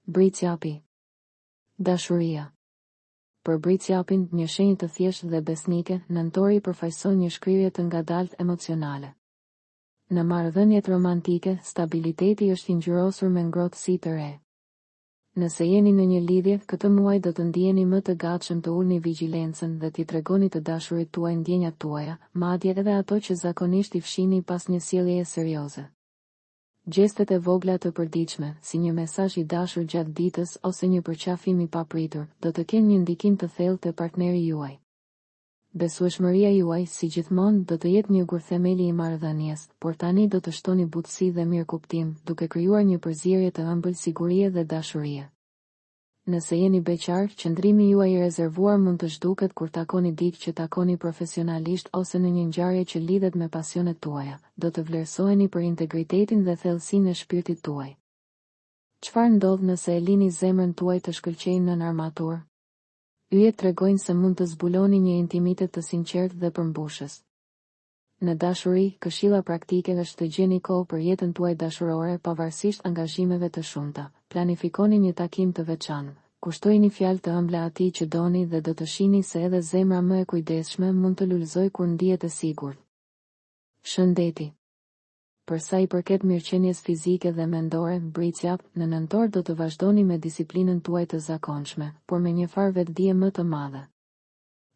Bricjapi. Dashuria. Për Bricjapin, një shenjë të thjeshtë dhe besnike, nëntori përfaqëson një shkrirje të ngadaltë emocionale. Në marrëdhëniet romantike, stabiliteti është i ngjyrosur me ngrohtësi të re. Nëse jeni në një lidhje, këtë muaj do të ndiheni më të gatshëm të ulni vigjilencën dhe t'i tregoni të dashurit tuaj ndjenjat tuaja, madje edhe ato që zakonisht i fshihni pas një sjelljeje serioze. Gjestet e vogla të përditshme, si një mesazh i dashur gjatë ditës ose një përqafim i papritur, do të kenë një ndikim të thellë te partneri juaj. Besueshmëria juaj, si gjithmonë, do të jetë një gurthemeli i marrëdhënies, por tani do të shtoni butësi dhe mirëkuptim, duke krijuar një përzierje të ëmbël sigurie dhe dashurie. Nëse jeni beqar, qëndrimi juaj i rezervuar mund të zhduket kur takoni dikë që takoni profesionalisht ose në një ngjarje që lidhet me pasionet tuaja, do të vlerësoheni për integritetin dhe thellësinë e shpirtit tuaj. Çfarë ndodh nëse e lini zemrën tuaj të shkëlqejë nën armaturë? Yjet tregojnë se mund të zbuloni një intimitet të sinqertë dhe përmbushës. Në dashuri, këshilla praktike është të gjeni kohë për jetën tuaj dashurore pavarësisht angazhimeve të shumta. Planifikoni një takim të veçantë. Kushtojini fjalë të ëmbla atij që doni dhe do të shihni se edhe zemra më e kujdesshme mund të lulëzojë kur ndihet e sigurt. Shëndeti. Për sa i përket mirëqenies fizike dhe mendore, Bricjap, në nëntor do të vazhdoni me disiplinën tuaj të zakonshme, por me njëfarë vetëdije më të madhe.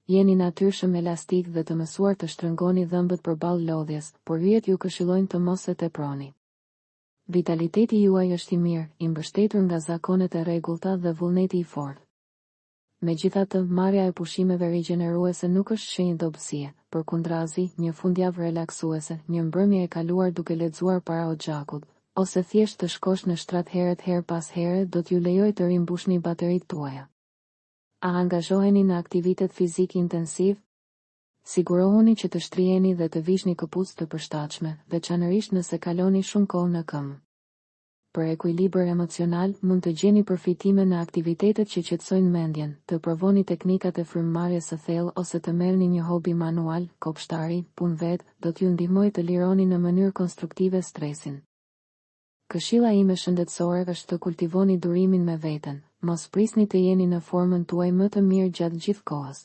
Jeni natyrshëm elastik dhe të mësuar të shtrëngoni dhëmbët përballë lodhjes, por yjet ju këshillojnë të mos e teproni. Vitaliteti juaj është i mirë, i mbështetur nga zakonet e rregullta dhe vullneti i fortë. Megjithatë, marrja e pushimeve rigjeneruese nuk është shenjë dobësie, përkundrazi, një fundjavë relaksuese, një mbrëmje e kaluar duke lexuar para oxhakut, ose thjesht të shkosh në shtrat herët herë pas here do t'ju lejojë të rimbushni bateritë tuaja. A angazhoheni në aktivitet fizik intensiv? Sigurohuni që të shtriheni dhe të vishni këpucë të përshtatshme, veçanërisht nëse kaloni shumë kohë në këmbë. Për ekuilibër emocional, mund të gjeni përfitime në aktivitetet që qetësojnë mendjen, të provoni teknikat e frymëmarrjes së thellë ose të merrni një hobi manual, kopshtari, punë vetë, do t'ju ndihmojë të lironi në mënyrë konstruktive stresin. Këshilla ime shëndetësore është të kultivoni durimin me veten, mos prisni të jeni në formën tuaj më të mirë gjatë gjithë kohës.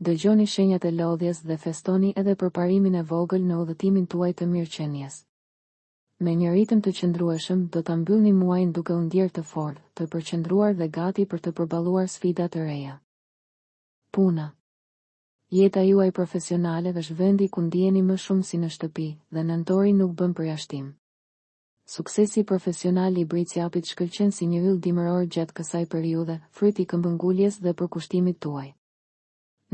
Dëgjoni shenjat e lodhjes dhe festoni edhe përparimin e vogël në udhëtimin tuaj të mirëqenies. Me një ritëm të qëndrueshëm, do ta mbyllni muajin duke u ndjerë të fortë, të përqendruar dhe gati për të përballuar sfida të reja. Puna. Jeta juaj profesionale është vendi ku ndiheni më shumë si në shtëpi, dhe nëntori nuk bën përjashtim. Suksesi profesional i Bricjapit shkëlqen si një yll dimëror gjatë kësaj periudhe, fryt i këmbënguljes dhe përkushtimit tuaj.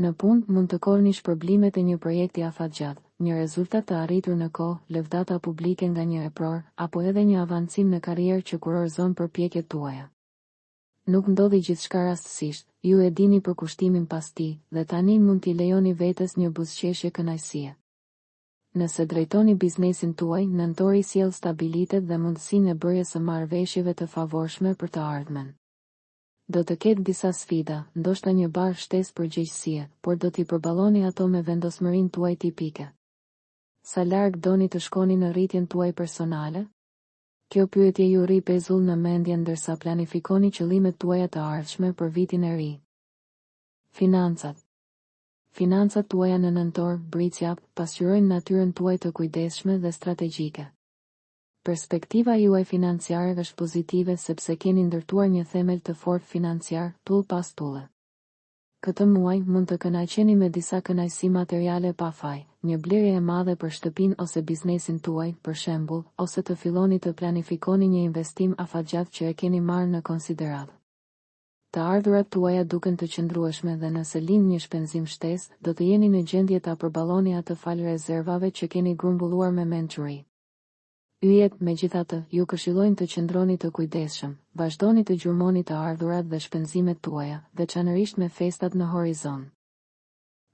Në punë, mund të korrni shpërblimet e një projekti afatgjatë, një rezultat të arritur në kohë, lëvdata publike nga një epror, apo edhe një avancim në karrierë që kurorëzon përpjekjet tuaja. Nuk ndodhi gjithçka rastësisht, ju e dini përkushtimin pas tij, dhe tani mund t'i lejoni vetes një buzëqeshje kënaqësie. Nëse drejtoni biznesin tuaj, nëntori sjell stabilitet dhe mundësinë e bërjes së marrëveshjeve të favorshme për të ardhmen. Do të ketë disa sfida, ndoshta një barrë shtesë përgjegjësie, por do t'i përballoni ato me vendosmërinë tuaj tipike. Sa larg doni të shkoni në rritjen tuaj personale? Kjo pyetje ju rri pezull në mendje ndërsa planifikoni qëllimet tuaja të ardhshme për vitin e ri. Financat. Financat tuaja në nëntor, Bricjap, pasqyrojnë natyrën tuaj të kujdesshme dhe strategjike. Perspektiva juaj financiare është pozitive sepse keni ndërtuar një themel të fortë financiar, tullë pas tulle. Këtë muaj, mund të kënaqeni me disa kënaqësi materiale pa faj, një blerje e madhe për shtëpinë ose biznesin tuaj, për shembull, ose të filloni të planifikoni një investim afatgjatë që e keni marrë në konsideratë. Të ardhurat tuaja duken të qëndrueshme dhe nëse lind një shpenzim shtesë, do të jeni në gjendje ta përballoni atë falë rezervave që keni grumbulluar me mençuri. Yjet, megjithatë, ju këshillojnë të qëndroni të kujdesshëm, vazhdoni të gjurmoni të ardhurat dhe shpenzimet tuaja, veçanërisht me festat në horizont.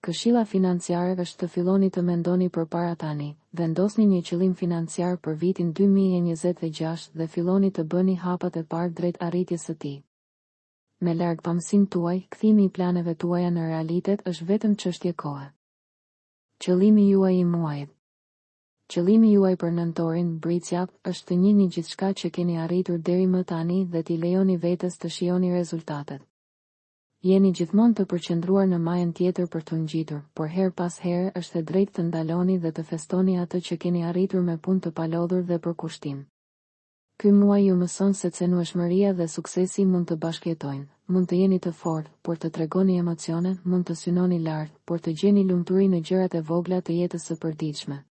Këshilla financiare është të filloni të mendoni përpara tani, vendosni një qëllim financiar për vitin 2026 dhe filloni të bëni hapat e parë drejt arritjes së tij. Me largpamësinë tuaj, kthimi i planeve tuaja në realitet është vetëm çështje kohe. Qëllimi juaj i muajit. Qëllimi juaj për nëntorin, Bricjap, është të njihni gjithçka që keni arritur deri më tani dhe t'i lejoni vetes të shijoni rezultatet. Jeni gjithmonë të përqendruar në majën tjetër për t'u ngjitur, por herë pas here është e drejtë të ndaloni dhe të festoni atë që keni arritur me punë të palodhur dhe përkushtim. Ky muaj ju mëson se cenueshmëria dhe suksesi mund të bashkëjetojnë. Mund të jeni të fortë, por të tregoni emocione, mund të synoni lart, por të gjeni lumturi në gjërat e vogla të jetës së përditshme.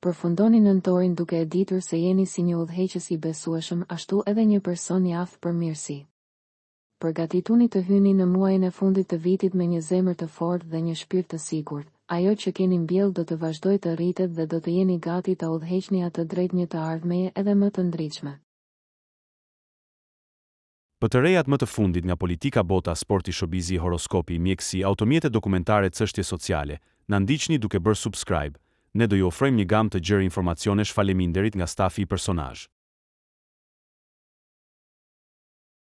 Përfundoni nëntorin duke e ditur se jeni si një udhëheqës i besueshëm ashtu edhe një person i aftë për mirësi. Përgatituni të hyni në muajin e fundit të vitit me një zemër të fortë dhe një shpirt të sigurt. Ajo që keni mbjellë do të vazhdojë të rritet dhe do të jeni gati ta udhëheqni atë drejt një të ardhmeje edhe më të ndritshme. Për të rejat më të fundit nga politika bota sporti showbizi horoskopi mjekësi automjete dokumentare cështje sociale na ndiqni duke bërë subscribe ne do ju ofrojmë një gamë të gjerë informacionesh faleminderit nga stafi i Personazh.